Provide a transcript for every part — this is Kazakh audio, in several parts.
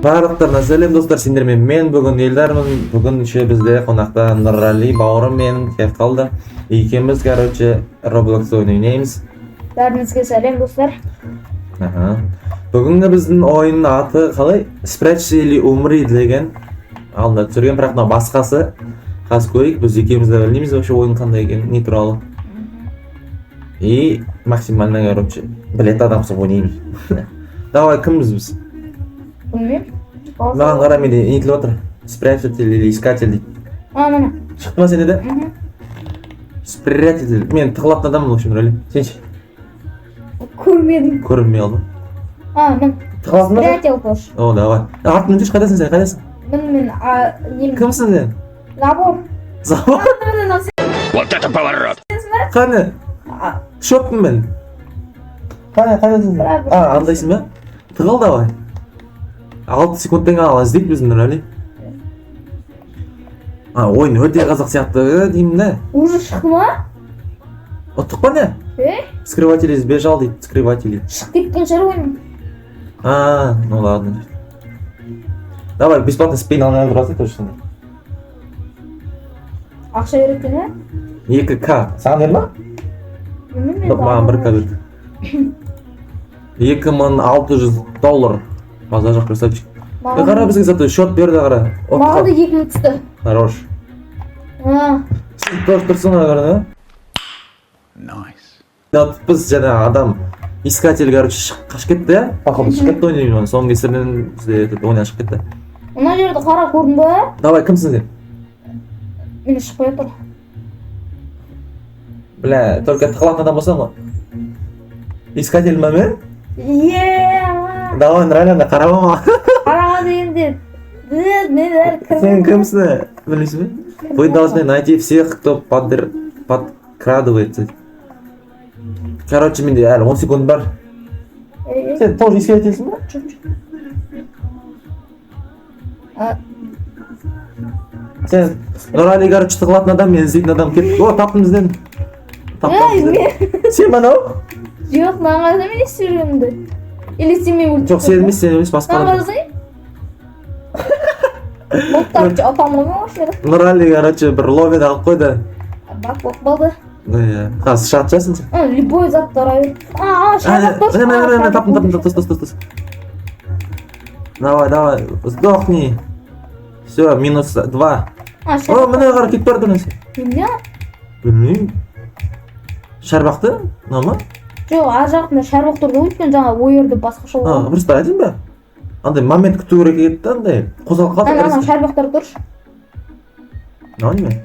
Барлықтарына сәлем, достар! Сендермен мен бүгін Елдармын. Бүгін еще бізде қонақта Нұрғали бауырым мен келіп қалды. Екеуміз, короче, Roblox ойын ойнаймыз. Бәріңізге сәлем, достар. Аха. Бүгінгі біздің ойынның аты қалай? Спрячься или умри деген алдында түсірген, бірақ мынау басқасы. Қазір көрейік, біз екеуміз де білмейміз вообще ойын қандай екенін, не туралы. И максимально, короче, білетін адамсың, ойнаймыз. Давай, кімбіз біз? Білмеймін. Маған қара, менде нетіліп жатыр? Спрятатель или искатель дейді. А, міне. Шықты ма сенде де? Мхм. Спрятатель. Мен тығылатын адаммын, в общем, Нұрәлі. Сен ше? Көрмедім. Көрінбей қалдым. А, міне. Тығыласың ба сен? Спрятал тоже. О, давай. Артынан жүрші, қайдасың сен, қайдасың? Міне, мен а, нем? Кімсің сен? Забор. Забор? Міне, мынау. Вот это поворот! Сенсің ба? Қане? А, Шөппін мен. Қане, қайдасың сен? А, андайсың ба? Тығыл давай. 6 секундтан кейін ала іздейді бізді Нұрәли. А, ойын өте қызық сияқты деймін да. Уже шықты ма? Ұттық па, не? Е? Скрыватель сбежал дейді, скрыватели. Шығып кеткен шығар ойын. А, ну ладно. Давай, бесплатно спин алмай тұрасың точно. Ақша береді екен, ә? 2К. Саған берді ма? Білмеймін мен. Жоқ, маған 1К берді. 2600 доллар. Базар жоқ, красавчик. Е, қара, бізге зато счет берді, қара. Маған да 2000 түсті. Хорош. А, Сен тоже тұрсың ғой, қара, да? Nice. Біз жаңағы адам, искатель, короче, қашып кетті, иә? Походу, шығып кетті ойнаймын. Соның кесірінен бізде этот ойнан шығып кетті. Мына жерді қара, көрдің ба? Давай, кімсің сен? Мені шықпай отыр. Бля, только тығылатын адам болсаң ғой. Искатель ма мен? Е. Давай, Нұрәлі, анда қарама маған. Қараған дегенде мен әлі Сен кірмедім. кімсің? Білмейсің бе? Вы должны найти всех, кто подкрадывается. Короче, менде әлі 10 секунд бар. Е, Сен тоже искательсің ба? Жоқ, жоқ. А, Сен Нұрәлі, короче, тығылатын адам, мен іздейтін адам. Кеттік. О, таптым ізден. Таптым Ей, ізден. мен Сен ба анау? Жоқ, маған қараса, мен не істеп жүргенімді. Или сен мені өлтіріп Жоқ, сен емес, сен емес, басқа маған адам. қарасай. Болды, короче, ұтамын ғой мен осы жерде. Нұрәлі, короче, бір лоббиді алып қойды. Бак болып қалды. Иә, қазір шығатын шығарсың сен. А, любой затты ұра бер. А, шарбақ тұр. Міне, міне, міне, таптым, таптым, тос, тос, тос, тос. Давай, давай, сдохни. Все, минус два. А, О, шарбақ. міне, қара, кетіп бара жатыр нәрсе. Немене? Білмеймін. Шарбақты? Мынау ма? Жоқ, ар жағында шарбақ тұрды ғой, өйткені жаңа ой жерде басқаша А, болған. просто айтайын ба? Андай момент күту керек еді да, андай қозғалып қалды. Ана, ана шарбақтар тұршы. Мынау неме?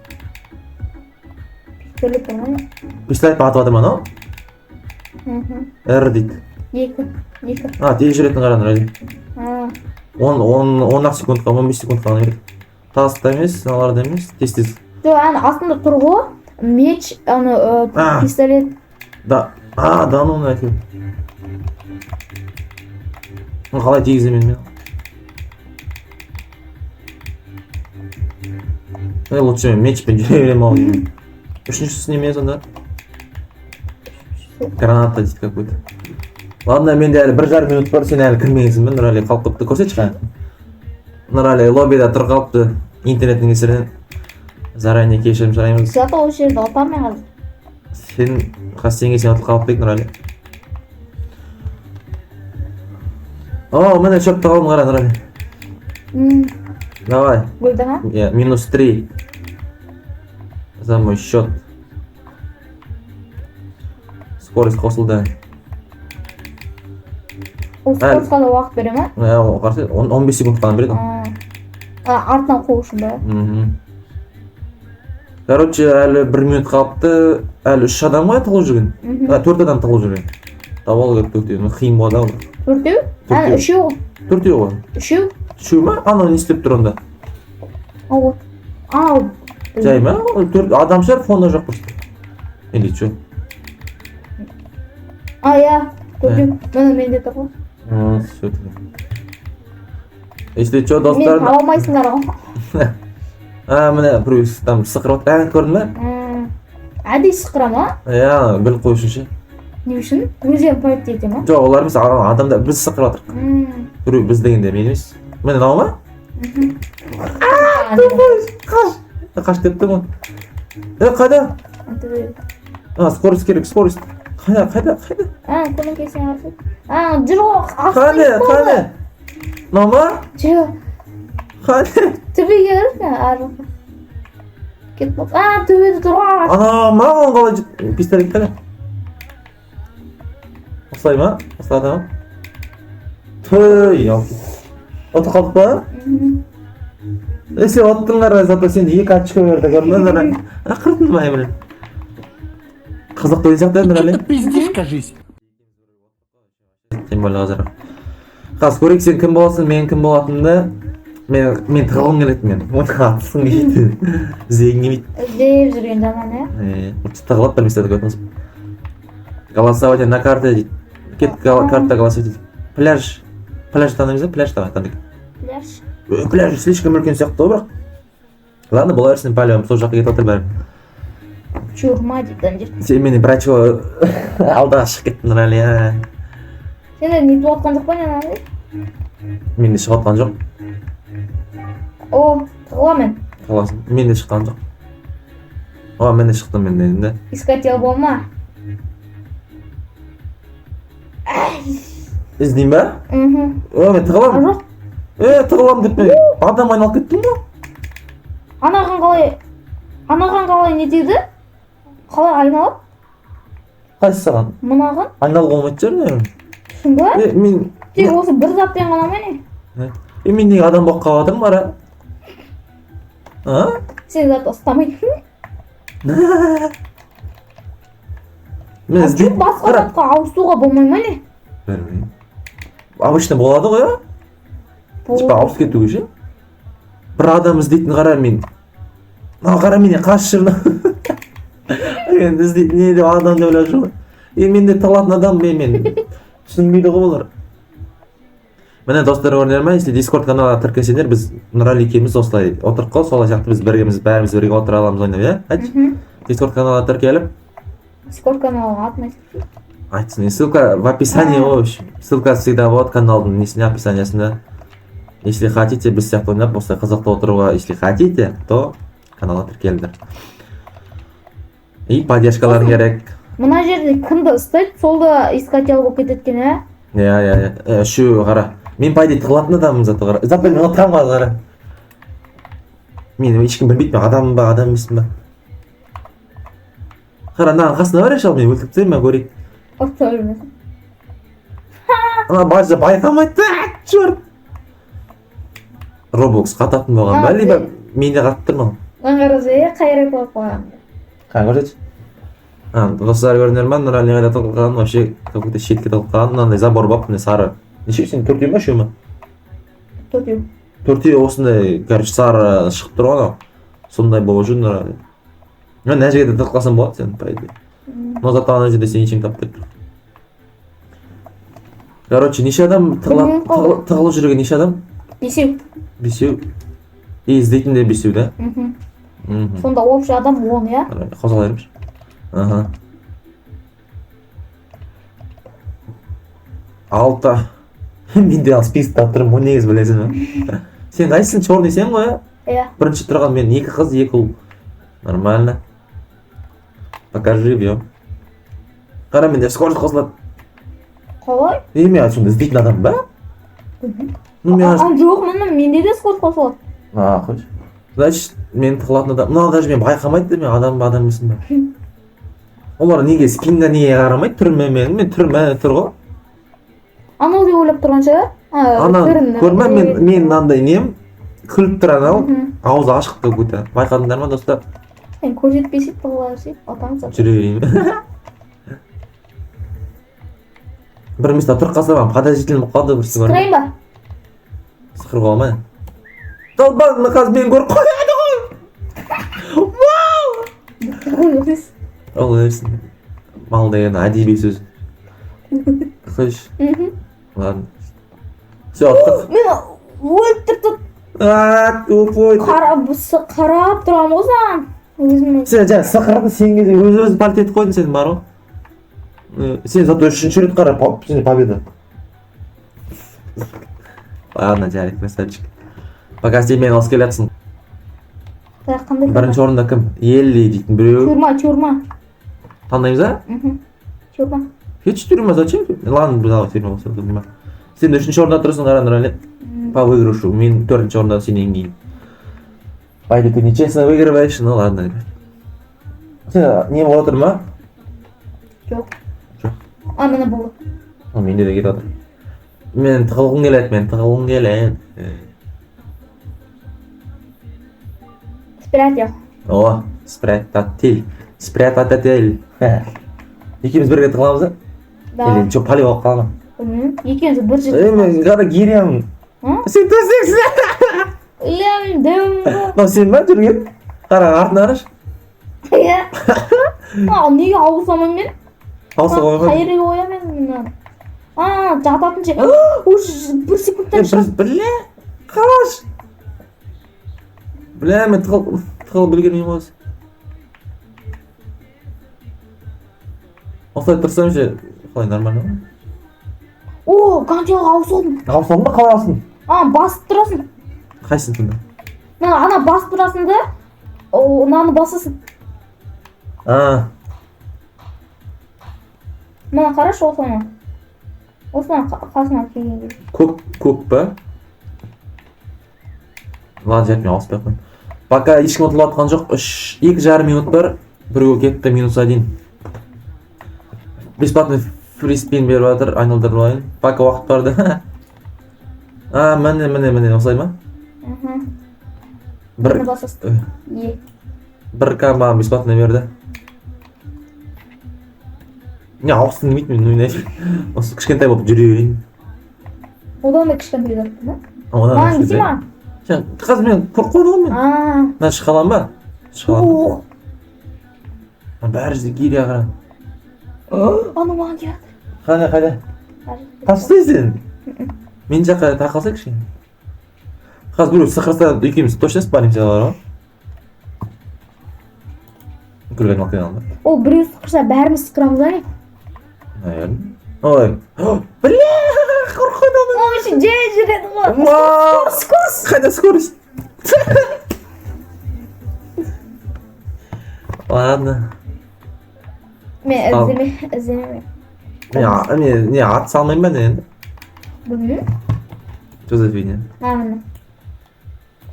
Пистолет тұр ма? Пистолет атып жатыр ма анау? Мхм. Р дейді. Екі. Екі. А, тез жүретін, қара, Нұрәлі. А, 10, 10, 10 ақ секундқа, 15 секундқа ғана береді. Таста емес, мыналарда емес, тез тез. Жоқ, ана астында тұр ғой. Меч, ана А. пистолет. Да, а, да, ну нафиг. Ну, қалай тигіземін мен? Е, лучше мен мечпен жүре беремін ау деймін. Үшіншісі неме сонда? Граната дейді какой-то. Ладно, менде әлі 1,5 минут бар, сен әлі кірмегенсің бе, Нұрәлі, қалып қойыпты, көрсетші қане. Нұрәлі лоббида тұрып қалыпты, интернеттің кесірінен. Заранее кешірім сұраймыз. Зато осы жерде ұтамын мен қазір. Сен қазір сенге сен ұтылып қалып едік, Нұрәлі. О, міне, шөпті қалдым, қара, Нұрәлі. Давай. Өлдің, а? Я, минус три. За мой счет. Скорость қосылды. Ол скоростьқа да уақыт бере ма? Ә, ол қарсы, 15 секунд қана береді. А, артынан қуу үшін ба? Мгм. Короче, әлі 1 минут қалыпты. Әлі үш адам ғой тығылып жүрген. А, төрт адам тығылып жүрген. Таба алу керек төртеуін. Қиын болады ау. Төртеу? А, Төртеу. Үшеу ғой. Төртеу ғой. Үшеу? Үшеу ма? Анау не істеп тұр онда? А, вот. А, Жай ма? Ол төрт адам шығар, фоны жоқ просто. Или че? А, иә. Төртеу. Міне, менде тұр ғой. Все. Если че, Мен достар. таба алмайсыңдар ғой. А, міне, біреу там сықырып отыр. Ә, көрдің бе? Әдейі сықыра ма? Иә, біліп қою үшін ше. Не үшін? Өздері проект ете ма? Жоқ, олар емес, адамдар, біз сықырып жатырмық. Біреу, біз дегенде мен емес. Міне, мынау ма? Қаш, қашып кетті ғой. Е, қайда? Төбе. А, скорость керек, скорость қайда, қайда, қайда? А, көлеңкесіне қарасай. А, жүр ғой. Қане, қане, мынау ма? Жүр. Қане? Төбеге қарашы, ар жаққа. Кетіп қалды. А, төбеде тұр ғой. Ана ма? Оған қалай пистолет қайда? Осылай ма? Осылай ма? Той, ұтып қалдық па? Мгм. Е, сен ұттың, қара, зато сен екі очко берді, көрдің ба? Ақырын бай, блин, қызық ойын сияқты, Нұрәлі. Это пиздишь, кажись. Тем более қазір, қазір көрейік, сен кім боласың, мен кім болатынымды. Мен тығылғым келеді, мен оны атқым келмейді, іздегім келмейді. Іздеп жүрген жаман, иә. Е, тығылып бір месте көрдіңіз. Голосовать на карте дейді. Кет, карта голосовать дейді. Пляж, пляж таңдаймыз ба? Пляж, давай таңдайық. Пляж. Е, пляж слишком үлкен сияқты ғой, бірақ ладно, бола берсін, по сол жаққа кетіп жатыр бәрі. Чурма дейді ана жерде. Сен мені бір очко алдаға шығып кеттің, Нұрәлі, иә. Сен де нетіп жатқан жоқ па, не, анандай? Мен де шығып жатқан жоқ. О, тығыламын мен. Тығыласың, мен де шыққан жоқ. О, мен де шықтым, мен де енді. Искатель болма. Іздеймін ба? Мхм. О, мен А, тығыламын. жоқ. Е, тығыламын деп мен адам айналып кеттім ғой. Анаған қалай, анаған қалай не деді? Қалай айналып? Қайсы саған? Мынаған. Айналуға болмайтын шығар, наверное. Шын ба? Е, мен Тек осы бір затпен ғана ма, не? Е, мен неге адам болып қалып жатырмын, қара, а? Сен зат ұстамайтын. Мен іздеймін. Басқа Қара. затқа ауысуға болмай ма, не? Білмеймін, обычно болады ғой, иә, типа ауысып кетуге ше. Бір адам іздейтін, қара, мен мына, қара, менен қашып жүр енді, іздейтін не деп, адам деп ойлап жүр ғой. Е, мен де тығылатын адам, мен түсінбейді ғой бұлар. Міне, достар, көрдіңдер ма? Если Дискорд каналға тіркелсеңдер, біз Нұрәлі екеуміз осылай отырып қой, солай сияқты біз біргеміз, бәріміз бірге отыра аламыз ойнап, иә, айтшы. Дискорд каналға тіркеліп. Дискорд каналының атын айтып. Айтсын, ссылка в описании ғой, в общем, ссылка всегда болады каналдың несіне, описаниясында. Если хотите біз сияқты ойнап, осылай қызықты отыруға, если хотите, то каналға тіркеліңдер и поддержкаларың керек. Мына жерде кімді ұстайды, сол да искатель болып кетеді екен, иә? Иә, иә, үшеуі, қара, мен по идее тығылатын адаммын, зато қара, зато мен отырамын қазір, қара, мені ешкім білмейді, мен адаммын ба, адам емеспін ба. Қара, мынаның қасына барайықшы, ал мен өлтіріп тастаймын ба, көрейік. Ұстап жүрмесін. Ана бажа байқамайды, а, черт, Роблокс қататын болған ба? А, либо мен де қатып тұрмын. Мына қараса, иә, қайрат болып қалған. Қане, көрсетші. А, достар, көрдіңдер ма, Нұрәлі қайда тығылып қалған вообще? Какой то шетке тығылып қалған, мынандай забор болып, міне, сары. Неше сен, төртеу ма, үшеу ма? Төртеу. Төртеу осындай, короче, сары шығып тұр ғой анау, сондай болып жүр Нұрәлі. Мына жерге де тығылып қалсаң болады сен, по идее, но зато ана жерде сен ештеңе таппай тұр. Короче, неше адам Білмеймін қалай. тығылып жүрген, неше адам? Бесеу. Бесеу и іздейтін де бесеу да. Мхм. Мхм. Сонда общий адам 10, иә? Қозғала беріңізші. Аха, алты. Мен де ал списокта тұрмын ғой негізі, білесің ба? Сен қайсысың? Черный сен ғой, иә? Иә. Бірінші тұрған мен, екі қыз, екі ұл, нормально, пока живем. Қара, менде скорость қосылады. Қалай? Е, мен сонда іздейтін адам ба? Ну мен А, жоқ, міне, менде де скорость қосылады. А, қойшы, значит, мен тығылатын адам мынау. Даже мен байқамайды да, мен адам ба, адам емеспін ба. Олар неге скинға, неге қарамайды түріме? Мен түріме тұр ғой. Анау деп ойлап тұрған шығар. А, Ана түрін. көрме, мен мынандай нем күліп тұр анау. Аузы ашық как будто, байқадыңдар ма, достар? Сен көрсетпесек, тығыла берсек, атаң зат. Жүре берейін. Бір места тұрып қалса, маған подозрительный болып қалды бір. Сықырайын ба? Сықыруға болмайды, долбан, мына қазір мені көріп қояды ғой. Вау! Ол берсін, мал деген әдеби сөз, қойшы. Ладно, все, ұттық. Мен өліп тұрып А, тупой. Қарап, қарап тұрамын ғой саған өзім. Сен жаңа сықырдың, сен кезде өз өзің палить етіп қойдың сен, бар ғой. Сен зато үшінші рет қара, сенде победа. Ладно, жарайды, красавчик. Пока сен мені алыс келе жатсың. Так, қандай? Бірінші орында кім? Елли дейтін біреу. Тюрьма, тюрьма. Таңдаймыз а? Мхм. Тюрьма. Кетші, тюрьма зачем? Ладно, давай тюрьма болса, тюрьма. Сен үшінші орында тұрсың, қара, Нұрәлі. По выигрышу. Мен төртінші орында сенен кейін. Пойди, ты нечестно выигрываешь, ну ладно. Сен не болып отыр ма? Жоқ. Жоқ. А, міне, болды. О, менде де кетіп жатыр. Мен тығылғым келеді, мен тығылғым келеді. Спрятал. О, спрятатель. Спрятатель. Екеуміз бірге тығыламыз да? Да. Или что, палево болып қала ма? Білмеймін. Екеуміз бір жерде. Ей, мен қара гирямын. А? Сен төсексің. Ля, мен дәумін ғой. Мынау сен ба жүрген? Қара, артына қарашы. Иә. А, неге ауысамын мен? Ауыса Қай қойған. жерге қоямын мен мынаны? А, жататын жер. Уже бір секундтан шығады. Бля, қарашы. Бля, мен тығылып үлгермеймін ғой. Осылай тұрсам ше, қалай, нормально ма? О, гантелға ауысып алдым. Ауыса алдың ба, қалай ауыстың? А, басып тұрасың. Қайсысын сонда? Мына, ана басып тұрасың да, о, мынаны басасың. А, Мына қарашы, осыны. Осыны қасына келген кезде. Көк, көк па? Ладно, жарайды, мен ауыспай ақ қояйын. Пока ешкім ұтылып жатқан жоқ. Үш, 2,5 минут бар. Біреу кетті, минус один. Бесплатный фриспин беріп жатыр, айналдырып алайын. Пока уақыт бар да. А, міне, міне, міне, осылай ма? Мхм. Бір, Мына басасың. Е. бір к маған бесплатно берді. Не, ауысқым келмейді мен, ну нафиг. Осы кішкентай болып жүре берейін. Одан да кішкентай зат па? Одан да Маған кете кішкентай. ма? Сен қазір мен көріп қойдым ғой мен. А. Мына шыға аламын ба? Шыға аламын. Ох. Бәрі жерде гиря, қара. Анау маған келеді. Қане, қайда? Тастай сен. Мен жаққа тақалса кішкене. Қазір біреу сықырса, екеуміз точно спаримся бар ғой. Күлген алып келген ба? Ол біреу сықырса, бәріміз сықырамыз да не? Наверное. Ой. Бля, қорқып қойдым. Ол еще жай жүреді ғой. Вау! Скорость. Қайда скорость? Ладно. Мен Ал. іздеме, іздеме. Мен не ат салмаймын ба не енді? Білмеймін. Что за фигня? А, міне.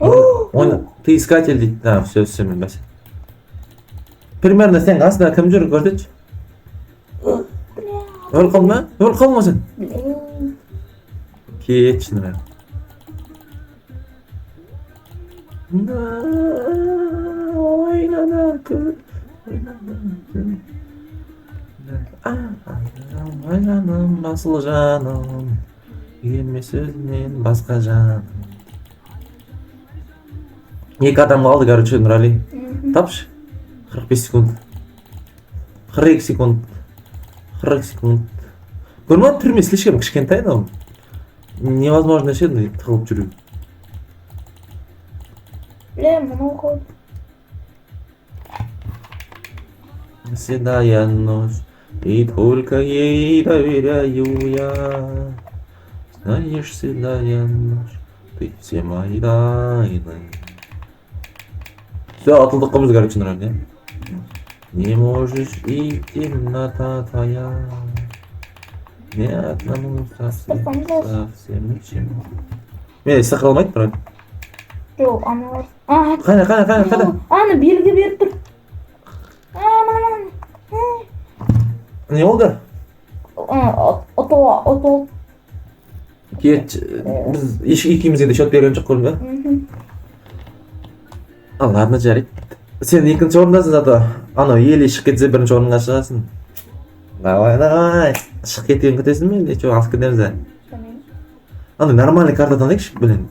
Он, ты искатель дейді. А, все, все, мен бәсе. Примерно сен қасында кім жүр, көрсетші. Өліп қалдың ба? Өліп қалдың ба сен? Блин. Кетші, Нұрай. Ойнана көр, ойнана көр. Ай, жаным, асыл жаным, емес өзіңнен басқа жаным. Екі адам қалды, короче, Нұрали. Тапшы. 45 секунд. 42 секунд. 40 секунд. Көрдің ба, түрме слишком кішкентай мынау. Невозможно ше мына тығылып жүру. Бля, мынау қой. Седая ночь, и только ей доверяю я. Знаешь, седая ночь, ты все мои тайны. Все, ұтылдық қой біз, короче, Нұрәлі. Не можешь и темнота твоя. Ни одному совсем, совсем ничему. Мен сықыра алмайды, Нұрәлі. Жоқ, аналар. А, Қане, қане, қане, қане. аны белгі беріп тұр. А, мына, мына. Не болды? Ұтыл, ұтыл. Кет, біз еш екеумізге де счет берген жоқ, көрдің ба? Мхм. А, ладно, жарайды. Сен екінші орындасың зато. Анау еле шығып кетсе, бірінші орынға шығасың. Давай, давай. Шығып кеткенін күтесің бе, или че, асып кетеміз ә? Білмеймін. Андай нормальный карта таңдайықшы, блин.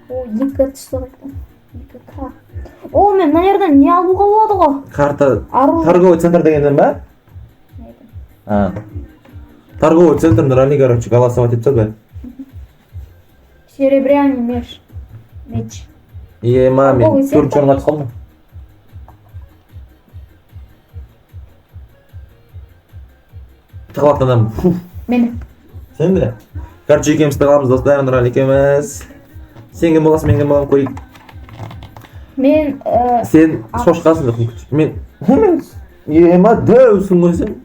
О, екі түсті қайтты. Екі К. О, мен мына жерден не алуға болады ғой? Карта Оружие. Торговый центр дегеннен ба? А. Торговый центр Нұрали, короче, голосовать етіп тастады бәрі. Серебряный меч. Меч. Ема, мен Торговый центр. төртінші орынға түсіп қалдым. Тығылатын адам. Фу. Мені. Сен де? Короче, екеуміз тығыламыз, достар, Нұрәлі екеуміз. Сен кім боласың, мен кім боламын, көрейік. Мен Сен шошқасың жоқ. Мен ема дәусің ғой сен.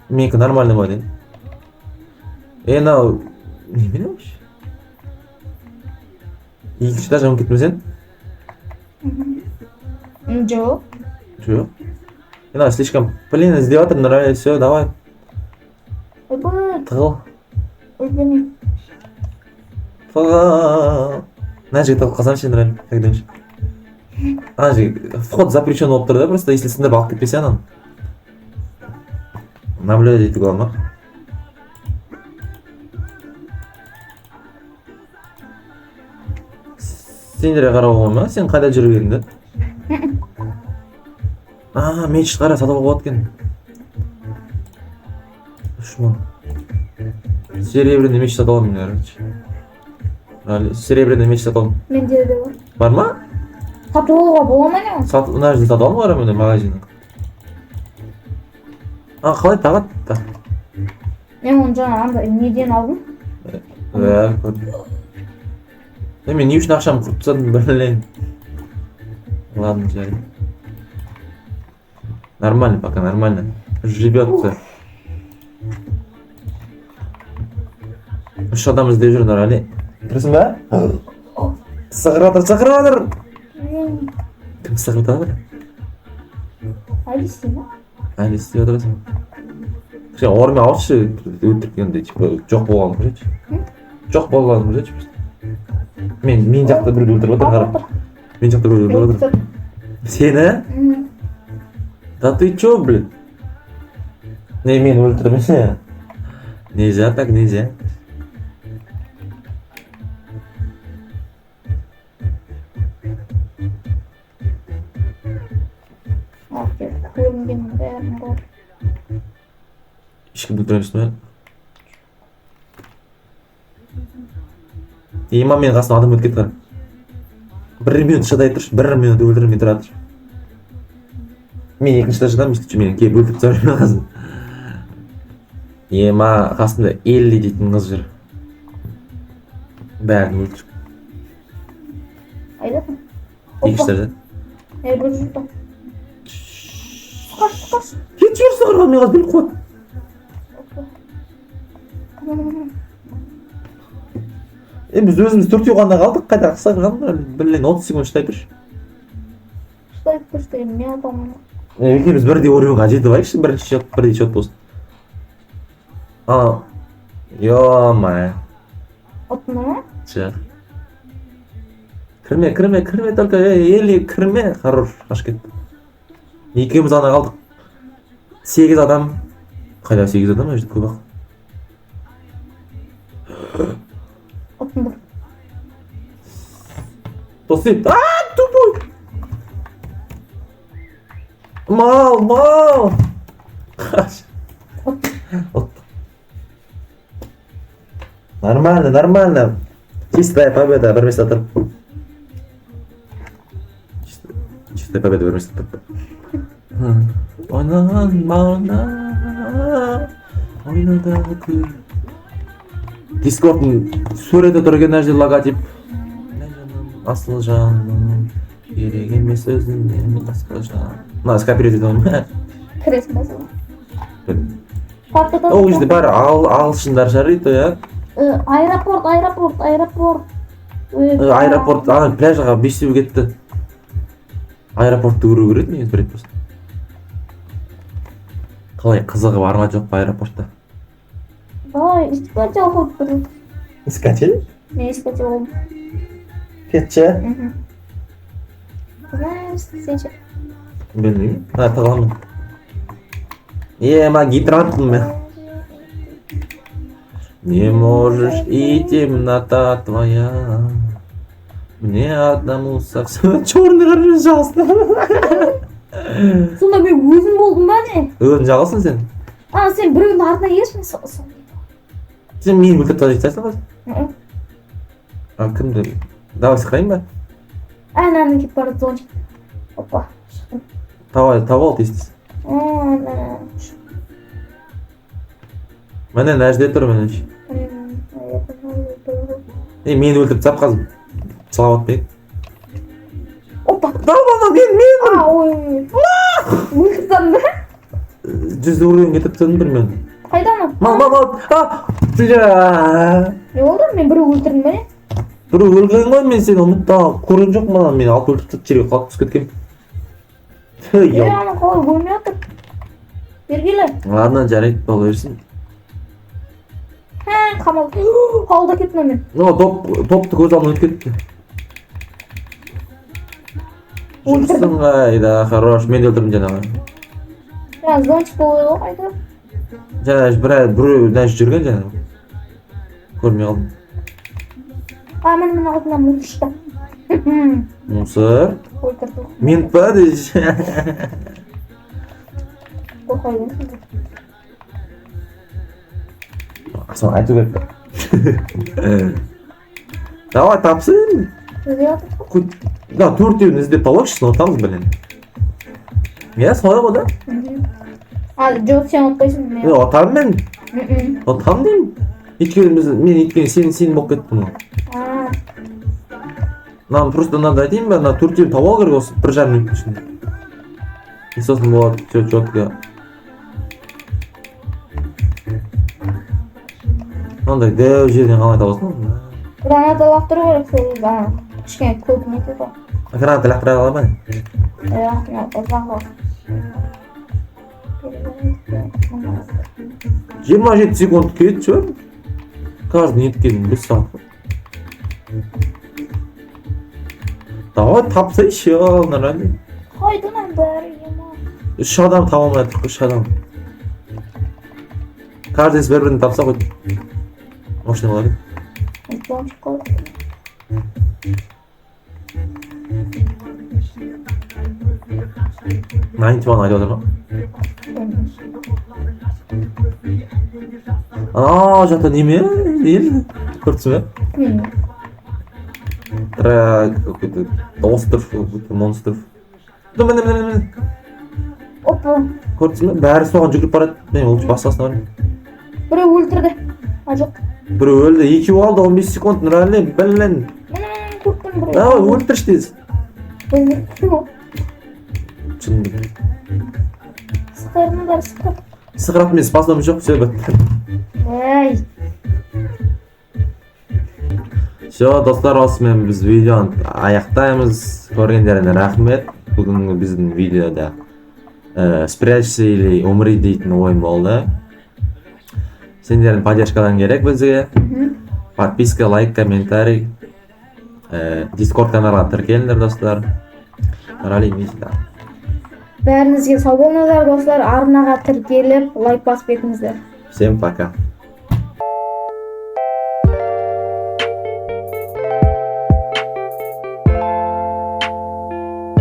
Менікі нормальный ғой дейін. Е, мынау немене вообще? Екінші этаж жаман кеттің сен? Жоқ. Жоқ. Мынау слишком блин іздеп жатыр Нұрәлі, все, давай. Ойбай, Тығыл. өлмеймін. Тығыл. Мына жерге тығылып қалсам ше, Нұрәлі, как думаешь? Ана жерге вход запрещен болып тұр да, просто если сындырып алып кетпесе ананы. Наблюдать етуге болады ма? Сендерге қарауға болады ма? Сен қайда жүргеніңді? А, меч қара, сатып алуға болады екен. 3000. Серебряный меч сатып аламын мен, короче. Нұрәлі, серебряный меч сатып алдым. Менде де бар. Бар ма? Сатып алуға бола ма не? Сат, мына жерде сатып алдым ғой міне магазиннен. А, қалай тағады? Та. Мен оны жаңа андай неден алдым. Иә, көрдім. Е, мен не үшін ақшамды құртып тастадым, блин. Ладно, жарайды. Нормально пока, нормально. Живется. Үш адам іздеп жүр, Нұрәлі. Кірсің ба? Сығырып жатыр, сығырып жатыр. Кім сығырып жатыр? Әлі істей ма? Әлі істеп жатырсың. Сен орнымен алшы, өлтіргенде, типа, жоқ болғанын көрсетші. Жоқ болғанын көрсетші просто. Мен жақта біреуді өлтіріп жатыр, қара. Мен жақта біреуді өлтіріп жатыр. Сені? Да ты чё, блин? Не, мені өлтірмесе. Нельзя так, нельзя. Көрінгеннің бәрін бар. Ешкімді өлтіремісің бе? Ема, менің қасымнан адам өтіп кетті, қара. Бір минут шыдай тұршы, бір минут өлтірмей тұра тұршы. Мен екінші этаждамын, если что, мені келіп өлтіріп тастар ма қазір. Ема, қасымда Элли дейтін қыз жүр. Бәрін өлтіріп. Қайдасың? Екінші этажда. Е, бір жүрді. Қаш, қаш. Кетіп жіберсін, қырған, мен қазір біліп қояды. Е, біз өзіміз төртеу ғана қалдық, қайда қысқарған, блин, 30 секунд шыдай тұршы. Шыдай тұршы деген, мен ата алмаймын. Е, екеуміз бірдей уровеньға жетіп алайықшы, бірінші счет, бірдей счет болсын. А, ё-моё. Ұттың ба? Жоқ. Кірме, кірме, кірме, только, ей, Элли, кірме. Хорош, қашып кетті. Екеуміз ғана қалдық. 8 адам. Қайда 8 адам, ол жерде көп ақ. Ұттың бір. Тосы, а, тупой! Мал, мал! Қаш. Ұтты. Нормально, нормально. Чистая победа, бір место тұрып. Чистая победа, бір место тұрып. Ойнаған бауына, ойнада күл. Дискордтың суреті тұр екен мына жерде логотип. Асыл жаным, керек емес өзіңнен басқа жан. Мына скопировать ете алмаймын. Кіресің ба сен? Білмеймін. Папка Ол жерде бәрі ағылшындар шығар дейді, иә? Аэропорт, аэропорт, аэропорт. Аэропорт, ана пляжға бесеу кетті. Аэропортты көру керек негізі бір рет болсын. Қалай қызығы бар ма жоқ па аэропортта? Давай, искатель қойып тұр. Искатель? Мен искатель болдым. Кетші. Знаешь, сен ше? Білмеймін. А, тығыламын. Е, ма гидрантпын мен. Не можешь и темнота твоя. Мне одному совсем черный қарап жалғыз. Сонда мен өзім болдым ба не? Өзің жалғызсың сен? А, сен біреудің артына ерсің, Сен мені өлтіріп тастайсың ғой? Мгм. А, кімді? Давай сықырайын ба? Ананың кетіп бара жатыр. Опа, шықтым. Давай, тауып ал тез тез. Ана. Міне, мына жерде тұр, міне. Е, мені өлтіріп тастап қазір. Салауатбек. Опа. Давай, мен. А, ой, ой. Өлтіріп тастадым ба? 100 уровень кетіріп тастадым бір мен. Қайда анау? Мал, мал, мал. А, бля. Не болды? Мен біреу өлтірдім ба, не? Біреу өлген ғой, мен сені ұмытпа, көрген жоқпын ана, мені алып өлтіріп тастады, жерге құлап түсіп кеткенмін. Түй, Е, ана қалай өлмей жатыр? Бергелі. Ладно, жарайды, бола берсін. Хә, қамал. Қалда кеттім мен. Ну, допты көз алдынан өтіп кетті. Өлтірдім. Жүрсің қайда, хорош, мен де өлтірдім жаңағы. Жаңа зонтик болып еді ғой, қайда? Жаңа біреу мына жерде жүрген жаңағы. Көрмей қалдым. А, міне, міне, алдынан мусор шықты. Мусор. Өлтірді. Мен па деші. Қорқай берсін. Соны айту керек па? Давай, тапсын. Іздеп жатыр. Хоть, да, төртеуін іздеп табайықшы, соны ұтамыз, блин. Иә, солай ғой да. А, жоқ, сен ұтпайсың. Мен Мен. ұтамын мен. Мгм. Ұтамын деймін. Өйткені мен өйткені сен болып кеттің ғой. А, Мынаны просто надо айтайын ба, мына төртеуін тауып алу керек осы 1,5 минуттың ішінде. И сосын болады все четко. Мынандай дәу жерден қалай табасың? Граната лақтыру керек сол кезде, ана кішкене көп нетеді ғой. Граната лақтыра ала ма? Иә, мына ұзақ ғой. 27 секунд кетті ше. Каждый неткен 5 сағат. Давай тапсайшы, нормально. Қайда мынаның бәрі, ема? Үш адам таба алмай жатырмық, үш адам. Каждый бір бірін тапса ғой. Мощный болады. Зонтик қой. 91 айтып отыр ма? Ана жақта неме? Не? Көрдіңіз бе? Кім? Какой-то остров, какой-то монстров. Ну, міне, міне, міне. Опа. Көрдіңіз бе? Бәрі соған жүгіріп барады. Мен ол басқасына барайын. Біреу өлтірді. А, жоқ. Біреу өлді, екеуі алды, 15 секунд, Нұрәлі, блин. Міне, міне, көрдім біреу. Давай, өлтірші тез. Өлтірді ғой. Шынымен. Сықырдыңдар, сықыр. Сықыратын мен способым жоқ, все, бітті. Ей. Все, достар, осымен біз видеоны аяқтаймыз. Көргендеріңе рахмет. Бүгінгі біздің видеода «Спрячься или умри» дейтін ойын болды. Сендердің поддержкаларың керек бізге. Подписка, лайк, комментарий. Дискорд каналға тіркеліңдер, достар. Нұрәли, не дейді? Бәріңізге сау болыңыздар, достар. Арнаға тіркеліп, лайк басып кетіңіздер. Всем пока.